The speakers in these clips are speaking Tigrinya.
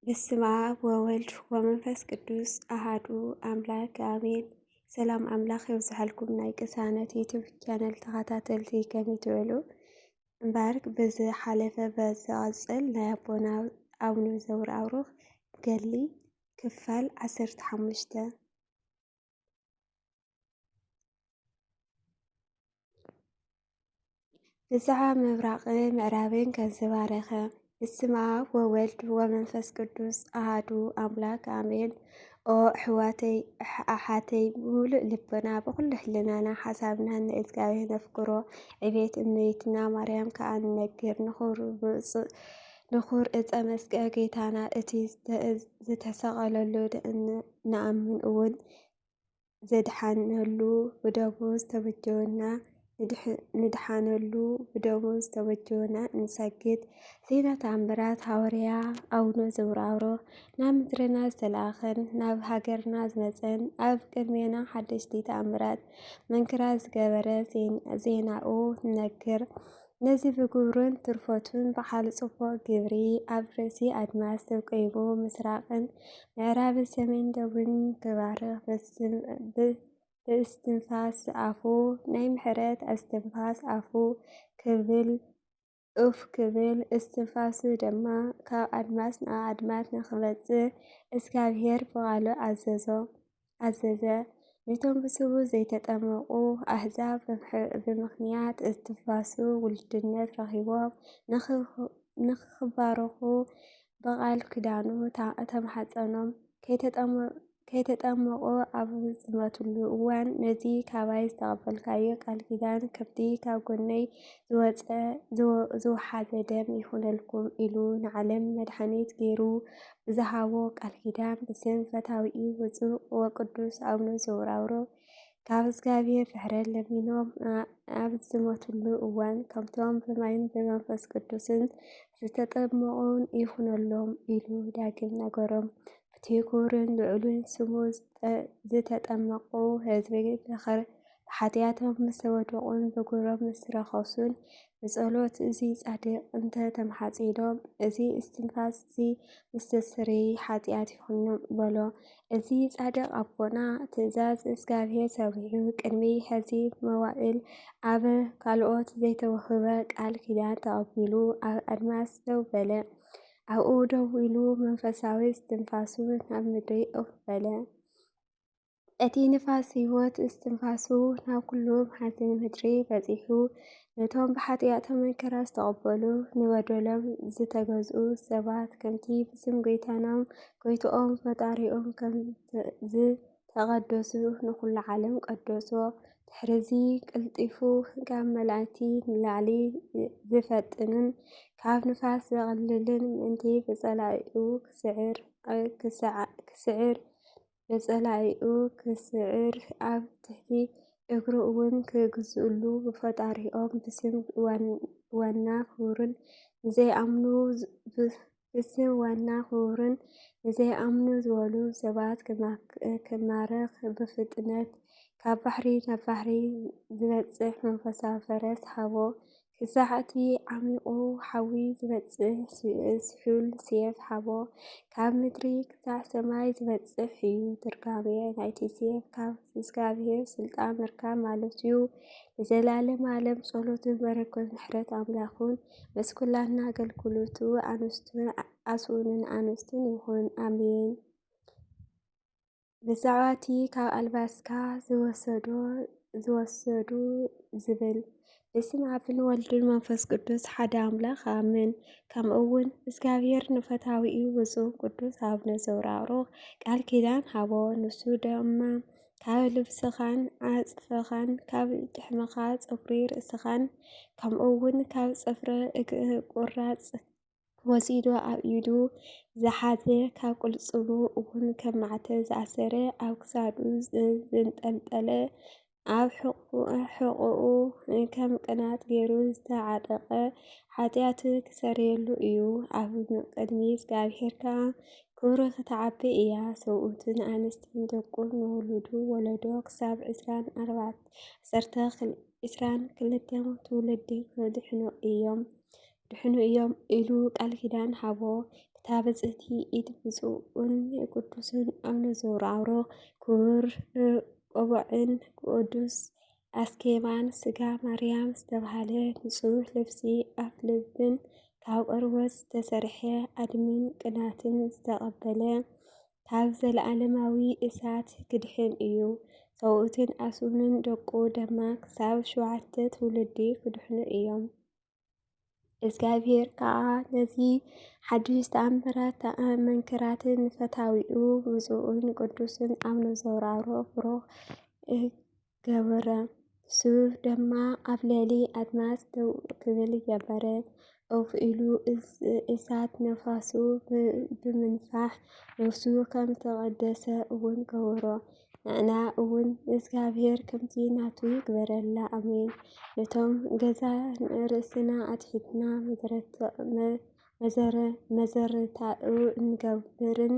በስመ አብ ወወልድ ወመንፈስ ቅዱስ አሃዱ አምላክ አሜን። ሰላም አምላክ ይብዝሐልኩም ናይ ቅሳነት ዩቱብ ቻነል ተኸታተልቲ፣ ከመይ ትውዕሉ? እምበኣር ብዝሓለፈ በዝቐጽል ናይ ኣቦና ኣቡነ ዘውር ኣውሮኽ ገድሊ ክፋል ዓሰርተ ሓሙሽተ። ብዛዕባ ምብራቕን ምዕራብን ከም ዝባረኸ። በስመ አብ ወወልድ ወመንፈስ ቅዱስ አሃዱ አምላክ አሜን። ኦ ኣሕዋተይ፣ ኣሕ-፣ ኣሓተይ፣ ብምሉእ ልብና፣ ብኹሉ ህልናና፣ ሓሳብና ንእግዚኣብሔር ነፍቅሮ። ዕቤት እመቤትና ማርያም ከኣ ንነግር። ንኹር ብፁዕ፣ ንኹር ዕፀ መስቀል ጌታና፣ እቲ ዝተ-፣ ዝተሰቐለሉ ን-፣ ንኣምን እውን፣ ዘድሓነሉ ብደሙ ዝተበጀወና፣ ንድሕ-፣ ንድሓነሉ ብደሙ ዝተበጀወና ንሰግድ። ዜና ተኣምራት ሃዋርያ ኣቡነ ዘውራውሮ። ናብ ምድርና ዝተላእኸን ናብ ሃገርና ዝመጸን፣ ኣብ ቅድሜና ሓደሽቲ ተኣምራት መንክራት ዝገበረ ዜን-፣ ዜናኡ ንነግር። ነዚ ብግብሩን ትርፈቱን በዓል ጽቡቕ ግብሪ፣ ኣብ ርእሲ ኣድማስ ተውቂቡ ምስራቕን ምዕራብን ሰሜን ደቡብን ክባርኽ፣ በስም-፣ ብ-፣ ብእስትንፋስ ኣፉ ናይ ምሕረት እስትንፋስ ኣፉ ክብል፣ ኡፍ ክብል፣ እስትንፋሱ ድማ ካብ ኣድማስ ናብ ኣድማስ ንኽበጽሕ እግዚኣብሔር ብቓሉ ኣዘዞ፣ ኣዘዘ። ነቶም ብስሙ ዘይተጠመቑ ኣህዛብ ብምሕ-፣ ብምኽንያት እስትንፋሱ ውሉድነት ረኺቦም ንኽ-፣ ንኽባረኹ ብቓል ኪዳኑ ታ-፣ ተማሕጸኖም። ከይተጠመ-፣ ከይተጠመቑ ኣብ ዝመትሉ እዋን፣ ነዚ ካባይ ዝተቐበልካዮ ቃል ኪዳን ከምቲ ካብ ጎነይ ዝወጸ፣ ዝወ-፣ ዝወሓዘ ደም ይኹነልኩም ኢሉ ንዓለም መድሓኒት ገይሩ ብዝሃቦ ቃል ኪዳን፣ ብስም ፈታዊኡ ብፁዕ ወቅዱስ ኣቡነ ዘውራውሮ ካብ እግዚኣብሔር ምሕረት ለሚኖም ኣ-፣ ኣብ ዝመትሉ እዋን፣ ከምቶም ብማይን ብመንፈስ ቅዱስን ዝተጠመቑን ይኹነሎም ኢሉ ዳግም ነገሮም። በቲ ክቡርን ልዑልን ስሙ ዝጠ-፣ ዝተጠመቑ ህዝቢ ድኽር ብሓጢኣቶም ምስ ተወደቑን ብግብሮም ምስ ረኸሱን፣ ብጸሎት እዚ ጻድቕ እንተ ተማሕጺኖም፣ እዚ እስትንፋስ እዚ መስተስረዪ ሓጢኣት ይኹኖም በሎ። እዚ ጻድቕ ኣቦና ትእዛዝ እግዚኣብሔር ሰሚዑ፣ ቅድሚ ሕዚ መዋእል ኣብ ካልኦት ዘይተወህበ ቃል ኪዳን ተቐቢሉ፣ ኣብ ኣድማስ ደው በለ። ኣብኡ ደው ኢሉ መንፈሳዊ እስትንፋሱ ናብ ምድሪ ኡፍ በለ። እቲ ንፋስ ህይወት እስትንፋሱ ናብ ኩሉ መሓዝን ምድሪ በጺሑ፣ ነቶም ብሓጢኣቶም መከራ ዝተቐበሉ፣ ንበደሎም ዝተገዝኡ ሰባት፣ ከምቲ ብስም ጎይታናም ጎይትኦም ፈጣሪኦም ከም ተ-፣ ዝተቐደሱ ንኹሉ ዓለም ቀደሶ። ድሕርዚ ቀልጢፉ ካብ መላእክቲ ንላዕሊ ዝፈጥንን ካብ ንፋስ ዘቐልልን ምእንቲ ብጸላኢኡ ክስዕር፣ ክስዓ-፣ ክስዕር ብጸላኢኡ ክስዕር፣ ኣብ ትሕቲ እግሩ እውን ክግዝእሉ፣ ብፈጣሪኦም ብስም ዋን-፣ ዋና ክቡርን ንዘይኣምኑ ዝ-፣ ብ-፣ ብስም ዋና ክቡርን ንዘይኣምኑ ዝበሉ ሰባት ክማ-፣ ክማርኽ፣ ብፍጥነት ካብ ባሕሪ ናብ ባሕሪ ዝበጽሕ መንፈሳዊ ፈረስ ሃቦ። ክሳዕ እቲ ዓሚቑ ሓዊ ዝበጽሕ ስ-፣ ስሑል ሴፍ ሃቦ። ካብ ምድሪ ክሳዕ ሰማይ ዝበጽሕ እዩ። ትርጓሜ ናይቲ ሴፍ ካብ እግዚኣብሔር ስልጣን ምርካብ ማለት እዩ። ንዘለዓለም ዓለም ጸሎትን በረከት ምሕረት ኣምላኹን ምስ ኩላትና ኣገልግሎቱ ኣንስቱን ኣስኡንን ኣንስትን ይኹን። ኣሜን። ብዛዕባ እቲ ካብ ኣልባስካ ዝወሰዶ፣ ዝወሰዱ ዝብል። በስመ ኣብን ወልድን መንፈስ ቅዱስ ሓደ ኣምላኽ ኣምን። ከምኡ እውን እግዚኣብሔር ንፈታዊኡ ብፁዕ ቅዱስ ኣቡነ ዘውራውሮ ቃል ኪዳን ሃቦ። ንሱ ድማ ካብ ልብስኻን ኣጽፍርኻን ካብ ጭሕምኻ ጸጉሪ ርእስኻን ከምኡ እውን ካብ ጽፍሪ እግ-፣ ቁራጽ ወሲዱ ኣብ ኢዱ ዝሓዘ፣ ካብ ቅልጽሙ እውን ከም ማዕተብ ዝኣሰረ፣ ኣብ ክሳዱ ዝ-፣ ዘንጠልጠለ፣ ኣብ ሕቑ-፣ ሕቑኡ ከም ቅናት ገይሩ ዝተዓጠቐ፣ ሓጢኣቱ ክሰርየሉ እዩ። ኣብ ቅድሚ እግዚኣብሔር ከኣ ክብሩ ክትዓቢ እያ። ሰብኡትን ኣንስትን ደቁን ንውሉዱ ወለዶ ክሳብ ዕስራን ኣርባዕተ፣ ዓሰርተ ክል-፣ ዕስራን ክልተን ትውልዲ ክድሕኑ እዮም። ድሕኑ እዮም ኢሉ ቃል ኪዳን ሃቦ። እቲ እታ ብጽእቲ ኢድ ብፁዕን ቅዱስን ኣቡነ ዘውራውሮ ክቡር ቆቦዕን ቅዱስ ኣስኬማን ስጋ ማርያም ዝተባህለ ንጹህ ልብሲ ኣፍ ልብን ካብ ቆርበት ዝተሰርሐ ኣድምን ቅናትን ዝተቐበለ ካብ ዘለዓለማዊ እሳት ክድሕን እዩ። ሰብኡትን ኣስኡንን ደቁ ድማ ክሳብ ሸውዓተ ትውልዲ ክድሕኑ እዮም። እግዚኣብሔር ከኣ ነዚ ሓድሽ ተኣምራት መንክራትን ፈታዊኡ ብፁዕን ቅዱስን ኣቡነ ዘውራሮ ብሩኽ ገበረ። ንሱ ድማ ኣብ ልዕሊ ኣድማስ ደው ክብል ገበረ። ኦፍ ኢሉ እሳት ነፋሱ ብምንፋሕ ነፍሱ ከም ተቐደሰ እውን ገበሮ። ንዕና እውን እግዚኣብሔር ከምቲ ናቱ ይግበረልና። ኣሜን። ነቶም ገዛ ርእስና ኣትሒትና መዘርታኡ እንገብርን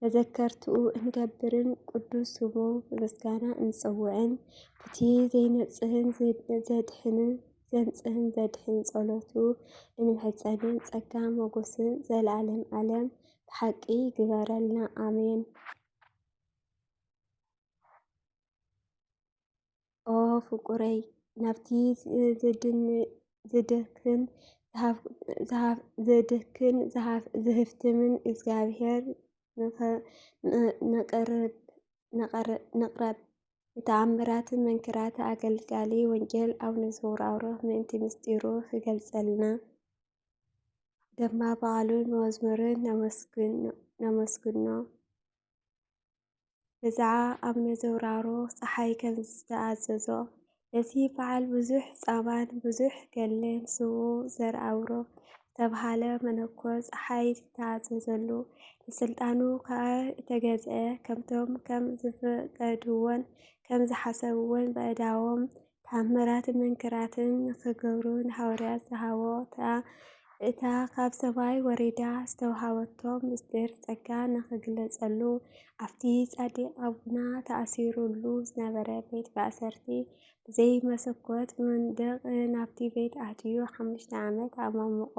መዘከርትኡ እንገብርን ቅዱስ ስሙ ብምስጋና እንጽውዕን ብቲ ዘይነጽህን ዘድሕንን ዘንጽህን ዘድሕን ጸሎቱ እንምሕጸንን ጸጋ ሞጎስን ዘለዓለም ዓለም ብሓቂ ይግበረልና። ኣሜን። ኦ ፍቁረይ፣ ናብቲ ዝድን ዝድክን ዝሃፍ- ዝሃፍ- ዝድክን ዝሃፍ- ዝህፍትምን እግዚኣብሔር ንኸ- ን- ንቐርብ- ንቐር- ንቕረብ። ንተኣምራትን መንክራት ኣገልጋሊ ወንጌል ኣቡነ ዘውራውሮ ምእንቲ ምስጢሩ ክገልጸልና ድማ ባዕሉን መዝሙርን ነመስግኖ። ብዛዕባ ኣቡነ ዘውራሮ ጸሓይ ከም ዝተኣዘዞ፣ ነቲ በዓል ብዙሕ ጻማን ብዙሕ ገልን ስዉ ዘርኣውሮ ዝተብሃለ መነኮ ጸሓይ ዝተኣዘዘሉ፣ ንስልጣኑ ከኣ እተገዝአ፣ ከምቶም ከም ዝፈቀድዎን ከም ዝሓሰብዎን በእዳዎም ተኣምራትን መንክራትን ንኽገብሩ ንሃዋርያት ዝሃቦ እታ እታ ካብ ሰማይ ወሪዳ ዝተውሃበቶም ምስጢር ጸጋ ንኽግለጸሉ ኣብቲ ጻድቕ ኣቦና ተኣሲሩሉ ዝነበረ ቤት ማእሰርቲ ብዘይ መሰኮት መንደቕ ናብቲ ቤት ኣትዩ ሓሙሽተ ዓመት ኣማሙቖ።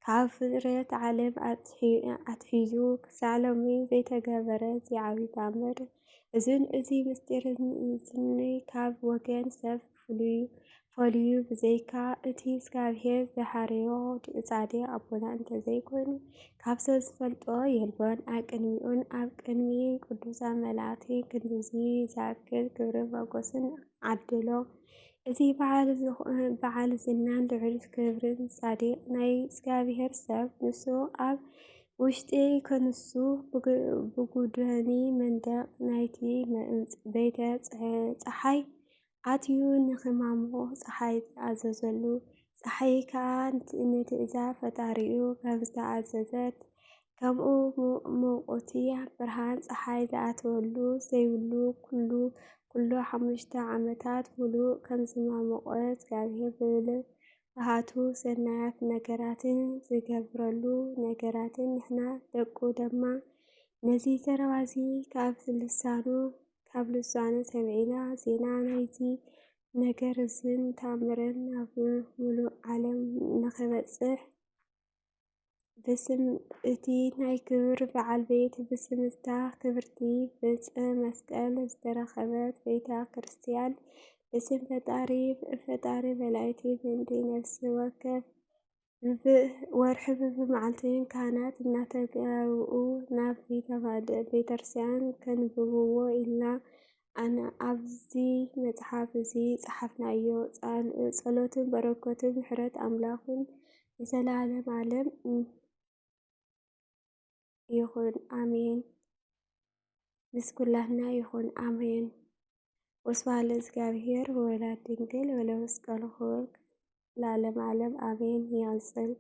ካብ ፍጥረት ዓለም ኣትሒ- ኣትሒዙ ክሳዕ ሎሚ ዘይተገበረ እዚ ዓብዪ ተኣምር እዝን እዚ ምስጢር እዝኒ ካብ ወገን ሰብ ፍሉዩ ፈልዩ ብዘይካ እቲ እግዚኣብሔር ዝሓረዮ ጻድቕ ኣቦና እንተዘይኮይኑ ካብ ሰብ ዝፈልጦ የልቦን። ኣብ ቅድሚኡን ኣብ ቅድሚ ቅዱሳን መላእክቲ ክንድዚ ዝኣክል ክብርን ሞገስን ዓደሎ። እዚ በዓል ዝኽ- በዓል ዝናን ልዑል ክብርን ጻድቕ ናይ እግዚኣብሔር ሰብ ንሱ ኣብ ውሽጢ ክንሱ ብግ- ብጉደኒ መንደቕ ናይቲ መ- ቤተ ጸ- ጸሓይ ኣትዩ ንኽማሞ ጸሓይ ዝኣዘዘሉ፣ ጸሓይ ከኣ ንት- ንትእዛዝ ፈጣሪኡ ከም ዝተኣዘዘት፣ ከምኡ ሙ- ምውቅቲ ብርሃን ጸሓይ ዝኣትወሉ ዘይብሉ ኩሉ ኩሉ ሓሙሽተ ዓመታት ሙሉእ ከም ዝማሞቐ እግዚኣብሔር ብብልሃቱ ሰናያት ነገራትን ዝገብረሉ ነገራትን ንሕና ደቁ ድማ ነዚ ዘረባ እዚ ካብ ልሳኑ ካብ ልሳኑ ሰሚዕና ዜና ናይዚ ነገር እዝን ተኣምርን ናብ ሙሉእ ዓለም ንኽበጽሕ ብስም እቲ ናይ ክብር በዓል ቤት ብስም እታ ክብርቲ ብጽ መስቀል ዝተረኸበት ቤተ ክርስቲያን ብስም ፈጣሪ ፈጣሪ መላእክቲ ምእንቲ ነፍሲ ወከፍ ብብ- ወርሒ ብብመዓልትን ካህናት እናተጋብኡ ናብ ቤተ- ቤተክርስትያን ከንብብዎ ኢልና ኣነ ኣብዚ መጽሓፍ እዚ ጸሓፍናዮ። ጸል- ጸሎትን በረከትን ምሕረት ኣምላኽን ንዘለዓለም ዓለም ይኹን ኣሜን። ምስ ኩላትና ይኹን ኣሜን። ወስብሐት ለእግዚኣብሔር ወወላዲቱ ድንግል ወለመስቀሉ ክቡር ለዓለመ ዓለም ኣሜን። ይቕጽል።